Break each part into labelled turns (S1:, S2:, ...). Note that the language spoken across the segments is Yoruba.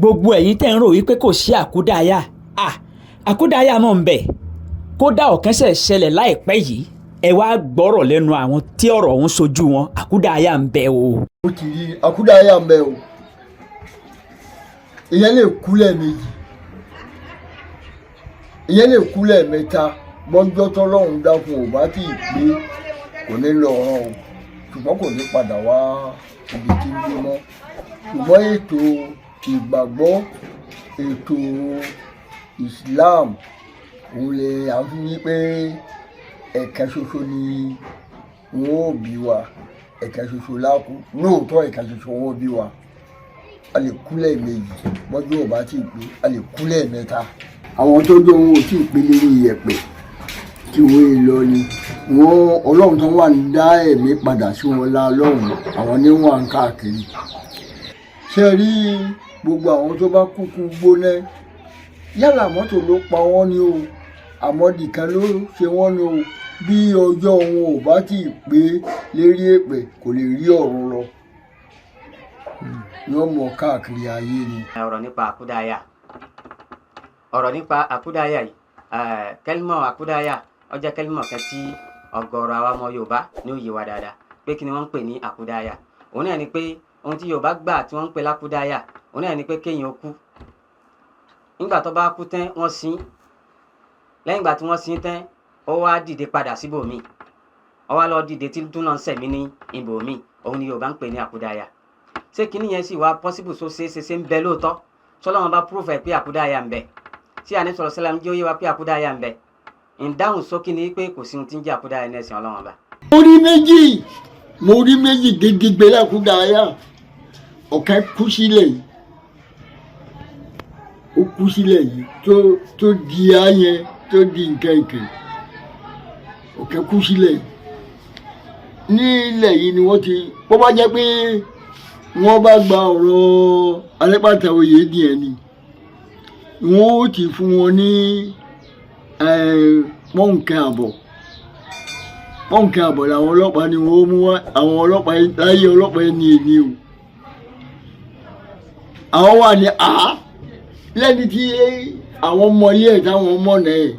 S1: Gbogbo ẹ̀yin tẹ́ ń rò wípé kò sí àkúdàáyà, àkúdàáyà mọ̀ ń bẹ. Kódà ọ̀kan ṣẹ̀ ṣẹlẹ̀ láìpẹ́ yìí. Ẹ wá gbọ́rọ̀ lẹ́nu àwọn tí ọ̀rọ̀ ọ̀hún ṣojú wọn. Àkúdàáyà ń bẹ o.
S2: Ó ti rí àkúdàáyà ń bẹ o. Ìyẹn lè kú lẹ́ẹ̀mejì, ìyẹn lè kú lẹ́ẹ̀mẹ́ta. Bọ́jọ́ tọ́lọ́run dákun ò bá tí ì pé, kò ní lọ ọ̀ràn o, ṣùgbọ́n kò ní padà wá ibi tí ń gbé mọ́. Ṣùgbọ́n ètò ìgbàgbọ́, ètò Islam, òun lè à ń fi wí pé ẹ̀kan ṣoṣo ni wọ́n ó bí wa, ẹ̀kan ṣoṣo lákú. Lóòótọ́, ẹ̀kan ṣoṣo wọ́n ó bí wa. A lè kú lẹ́ẹ̀mejì bọ́jú ò bá tí ì pé, a lè kú lẹ́ẹ̀mẹ́ta. Àwọn tó jọ wọn ò tí ì pé lérí iyẹ̀pẹ̀ tí wọ́n yé lọ ni wọ́n. Ọlọ́run tó wà ń dá ẹ̀mí padà sí wọn lá lọ́hùn, àwọn ní wọn ń káàkiri. Ṣe rí gbogbo àwọn tó bá kúkú gbóná, yálà mọ́tò ló pa wọ́n ní o, àmọ́dì kan ló ṣe wọ́n ní o, bí ọjọ́ wọn ò bá tí ì pé lérí èpè, kò lè rí ọ̀run lọ, yóò mọ káàkiri ayé ni.
S3: Ọ̀rọ̀ nípa àkúdàáyà, ọ̀rọ̀ nípa àkúdàáyà yìí, kẹ́límọ̀ àkúdàáyà, ó jẹ́ kẹ́límọ̀ kan tí ọ̀gọ̀ọ̀rọ̀ àwa ọmọ Yorùbá ní ó yé wa dáadáa pé kí ni wọ́n ń pè ní àkúdàáyà. Òun náà ni pé ohun tí Yorùbá gbà tí wọ́n ń pè lákúdàáyà, òun náà ni pé kéèyàn ó kú. Nígbà tó bá kú tán, wọ́n sin. Lẹ́yìn ìgbà tí wọ́n sin tán, ó wá dìde padà síbòmíì, ó wá lọ dìde tí tún lọ ń sẹ̀mí ní ibòmíì. Òun ni Yorùbá ń pè ní àkúdàáyà. Ṣé kíní yẹn sì wá possible? So ṣe ṣe ṣe ń bẹ lóòótọ́? Sọlọ́wọ́n bá proof ẹ̀ pé àkúdàáyà ń bẹ? Tí àní sọ̀rọ̀ sẹ́lá ń jẹ́ ó yé wa pé àkúdàáyà ń bẹ? Ìdáhùn sókè ni pé kò sí ohun tí ń jẹ́ àkúdàáyà ní ẹ̀sìn Ọlọ́run Ọba.
S2: Mo rí méjì, mo rí méjì gidigbe lákúdàáyà. Ọ̀kan kú sílẹ̀ yìí, ó kú sílẹ̀ yìí tó di ayẹn, tó di nǹkan ìkẹ́. Ọ̀kan kú sílẹ̀ yìí nílẹ̀ yìí ni wọ́n ti bó bá jẹ́ pé wọ́n bá gba ọ̀rọ̀ alẹ́pàtà oyè díẹ̀ ni wọ́n ó ti fún wọn ní pọ́ǹkẹ́ àbọ̀. Pọ́ǹkẹ́ àbọ̀ làwọn ọlọ́pàá ni wọ́n mú wá. Àwọn ọlọ́pàá láyé, ọlọ́pàá ẹni èní o, àwọn wà ní a lẹ́ni tí àwọn ọmọ ilé ẹ̀ táwọn mọ̀ náà ẹ̀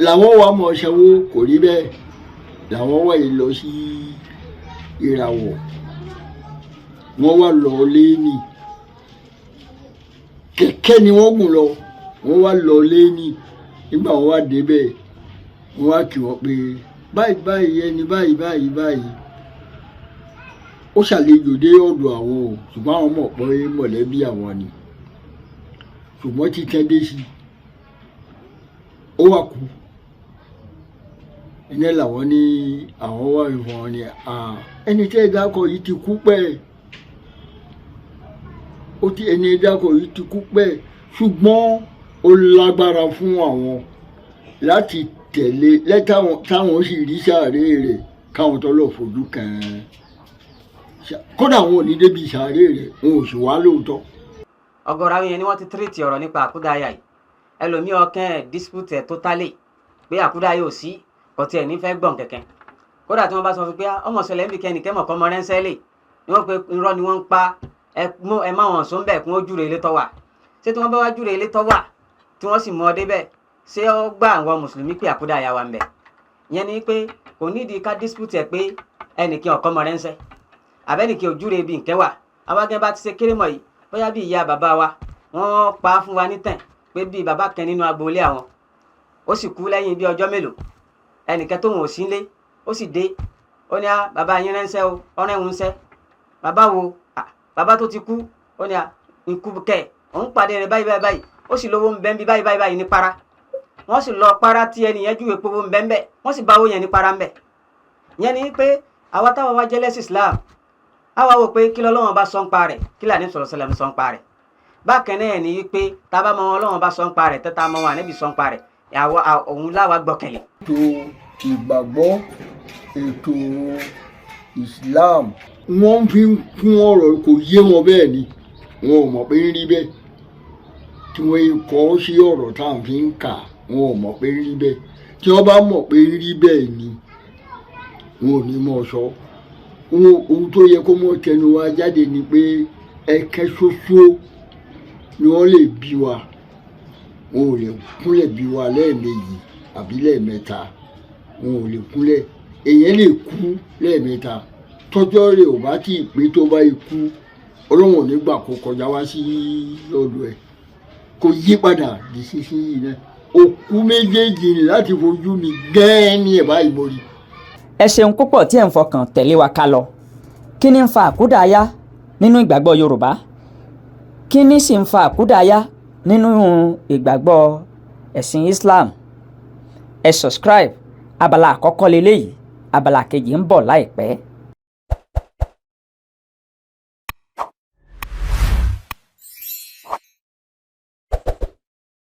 S2: làwọn wà mọ̀ ṣẹ́wó. Kò rí bẹ́ẹ̀. Làwọn wà yìí lọ sí ìràwọ̀, wọ́n wà lọ léni. Kẹ̀kẹ́ ni wọ́n gùn lọ. Wọ́n wá lọ léni. Nígbà wọ́n wá débẹ̀, wọ́n wá kí wọ́n pé báyìí báyìí, ẹni báyìí báyìí báyìí, ó ṣàlejò dé ọ̀dọ̀ àwọn o, ṣùgbọ́n àwọn mọ̀ pé mọ̀lẹ́bí àwọn ni, ṣùgbọ́n títẹ́ dé sí, ó wà kú. Iná làwọn ní àwọn wà ìwọ̀n ni ẹni tẹ́ ẹ dákọ̀ yìí ti kú pẹ́. Ó ti ẹni ẹ dákọ̀ yìí ti kú pẹ́, ṣùgbọ́n ó lágbára fún àwọn láti tẹ̀lé lẹ́tàwọn táwọn sì rí sàárè rẹ̀ káwọn tó lọ fojú kàn án. Kódà àwọn ò ní débi sàárè rẹ̀, wọn ò sì wá lóòótọ́.
S3: Ọ̀gọ̀rọ̀ àwọn èèyàn ni wọ́n ti treat ọ̀rọ̀ nípa àkúdàáyà yìí. Ẹlòmíì ọkàn ẹ̀ dispute ẹ̀ totally pé àkúdàáyà ò sí, kò tiẹ̀ ní fẹ́ gbọ̀n kẹ̀kẹ́. Kódà tí wọ́n bá sọ fún pé ọmọ ṣẹlẹ̀ níbi kẹ́ni kẹ́mọ̀ kọ́ mọ rẹ́ńsẹ́ lè ni wọ́n pe irọ́ ni wọ́n ń pa. Ẹ má wọn sọ ń bẹ̀ kún ó júre ilé tọ́ wà. Ṣé tí wọ́n bá wá júre ilé tọ́ wà, tí wọ́n sì mú ọ débẹ̀, ṣé ó gbà àwọn mùsùlùmí pé àkúdàáyà wà ń bẹ̀? Ìyẹn ni pé kò nídìí ká dispute ẹ̀ pé ẹnìkan ọ̀kọ́ mọ rẹ́ńsẹ́ àbẹ́nìkan ò júre ibi nǹkẹ́ wà. Àwọn akẹ́kọ̀ọ́ bá ti ṣe kéré mọ̀ yìí, bóyá bí ìyá bàbá wa, wọ́n pa á fún wa nítàn pé bí bàbá kan nínú agboolé àwọn, ó sì kú. Lẹ́yìn bí ọjọ́ mélòó, ẹnìkan tó wọn ò sí nílé, ó sì dé. Ó ní á bàbá yín ránṣẹ́ o, ọ̀rẹ́ ń ṣẹ́. Bàbá wo? Bàbá tó ti kú. Ó ní à ikú kẹ̀, òun pàdé rẹ̀ báyìí báyìí báyìí, ó sì lówó ń bẹ́ ń bí báyìí báyìí báyìí ní para. Wọ́n sì lọ para tí ẹnìyẹn júwe pé owó ń bẹ́ ń bẹ́, wọ́n sì bá owó yẹn ní para ń bẹ̀. Ìyẹn ni pé àwa táwa wá jẹ́ lẹ́sìn Islam, àwa wò pé kí lọ́lọ́wọ́n bá sọ ń pa rẹ̀, kí làní sọ̀rọ̀ sẹ́lẹ̀ sọ ń pa rẹ̀. Bákan náà ni wípé tá a bá mọ Ọlọ́wọ́n bá sọ ń pa rẹ̀, tẹ́tà mọ wọn ànábì sọ ń pa rẹ̀, àwa òun láwa gbọ́kẹ̀lé.
S2: Ètò ìgbàgbọ́, ètò Islam, wọ́n fi ń kún ọ̀rọ̀ kò yé wọn. Bẹ́ẹ̀ ni wọn ò mọ̀ pé ń rí bẹ́ẹ̀. Tí wọ́n kọ́ sí ọ̀rọ̀ tá à ń fi ń kà, wọn ò mọ̀ pé ń rí bẹ́ẹ̀. Tí wọ́n bá mọ̀ pé ń rí bẹ́ẹ̀ ni, wọn ò ní mọ̀ sọ. Ohun tó yẹ kó mọ̀ tẹnu wa jáde ni pé Ẹ̀kẹ́ ṣoṣo ni wọ́n lè bí wa. Wọn ò lè kúnlẹ̀ bí wa lẹ́ẹ̀mejì àbí lẹ́ẹ̀mẹ́ta. Wọn ò lè kúnlẹ̀. Èèyàn lè kú lẹ́ẹ̀mẹ́ta, tọ́jọ́ rẹ̀ ò bá tí ì pé tó bá ikú, Ọlọ́run ò ní gbà kó kọjá wá sí ọ̀dọ̀ ẹ̀. Kò yí padà di sísí yìí náà. Òkú méjèèjì ni láti fojú mi gẹ́ẹ́ ní ẹ̀ báyìí mo rí.
S1: Ẹ ṣeun púpọ̀ tí ẹ̀ ń fọkàn tẹ̀lé wa ká lọ. Kí ni ń fa àkúdàáyá nínú ìgbàgbọ́ Yorùbá? Kí ni sì ń fa àkúdàáyá nínú ìgbàgbọ́ ẹ̀sìn Islam? Ẹ subscribe. Abala àkọ́kọ́ leléyìí, abala kejì ń bọ̀ láìpẹ́.